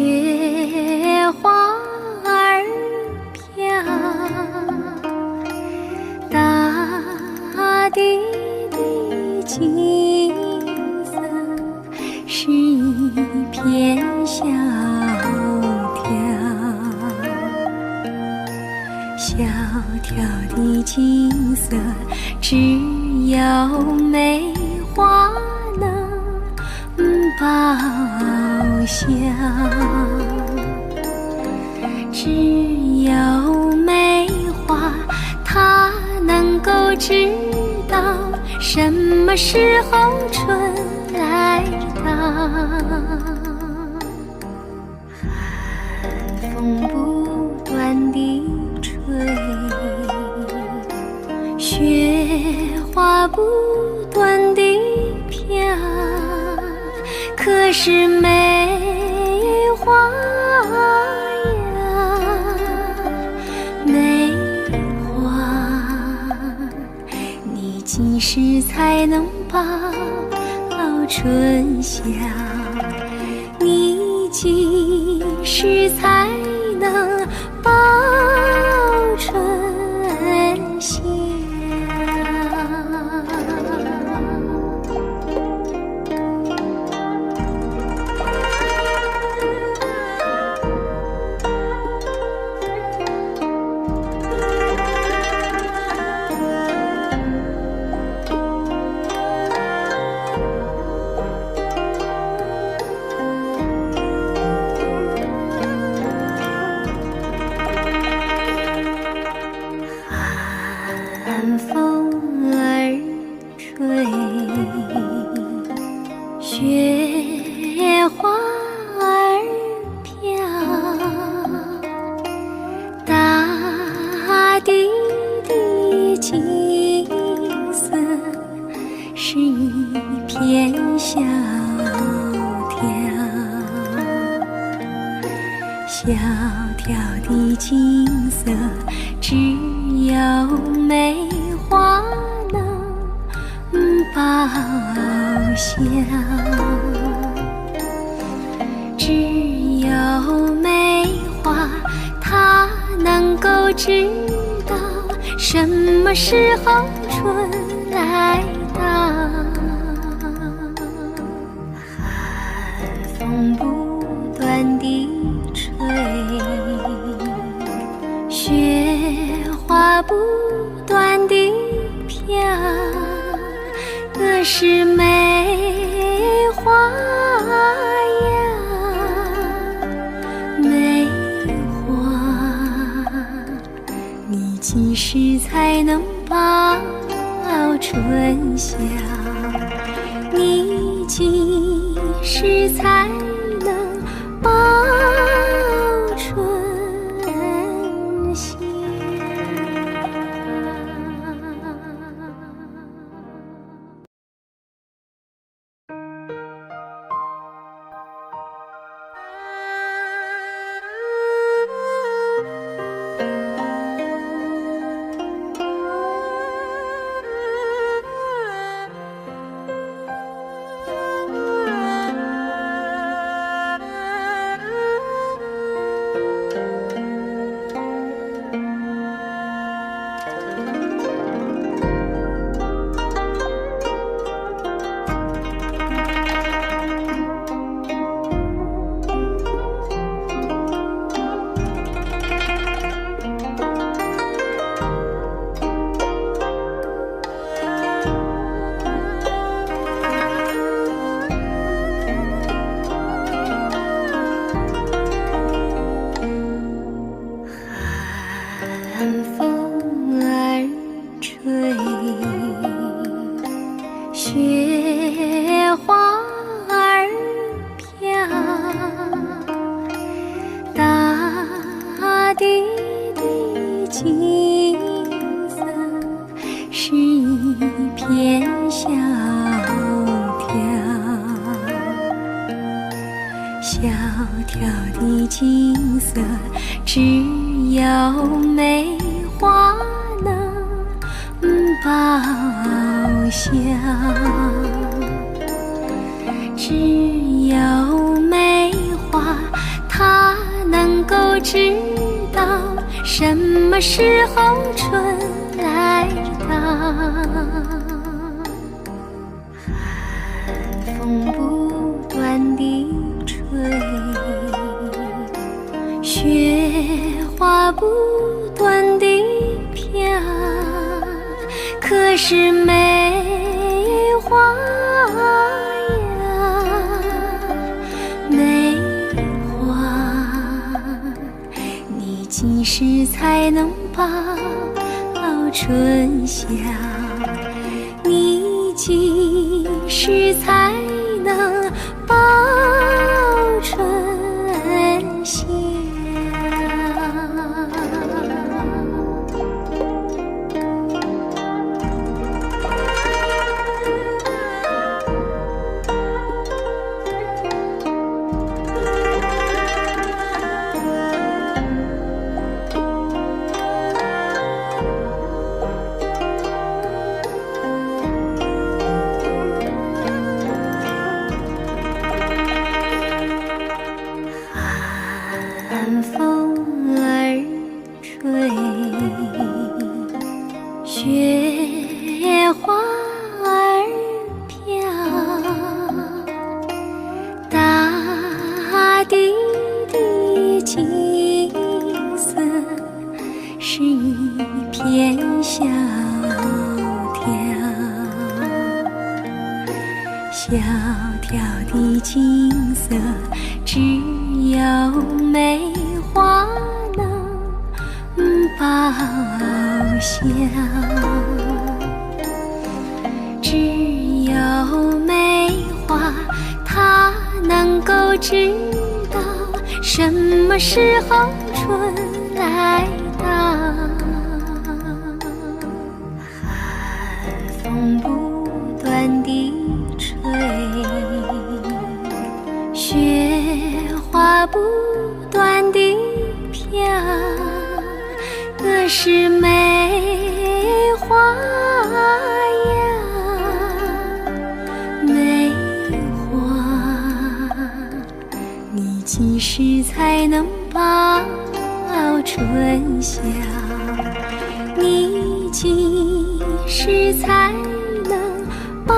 雪花儿飘，大地的景色是一片萧条。 萧条的景色，只有梅花能报晓。只有梅花，它能够知道什么时候春来到。 寒风不断地吹，雪花不断地飘，可是梅花呀，梅花， 你几时才能报春晓？你几时才能报春晓？ 寒风儿 吹，雪花儿飘，大地的景色是一片萧条。 萧条的景色，只有梅花能报晓。只有梅花，它能够知道什么时候春来到。 寒风不断地吹，雪花不断地飘，可是梅花呀，梅花， 你几时才能报春晓？你几时才能报春晓？寒风儿吹，雪花儿飘，大地的景色 是一片萧条。萧条的景色，只有梅花能报晓。只有梅花，它够知道什么时候春来到。寒风不断地吹，雪花不断地飘，可是梅花呀，梅花， 你几时才能报春晓？你几时才能报春晓？ 寒风儿吹，雪花儿飘，大地的景色 是一片萧条，萧条的景色，只有梅花能报晓。只有梅花，它能够知道什么时候春来到。 寒风不断地吹，雪花不断地飘，可是梅花呀，梅花， 你几时才能报春晓？你几时才能报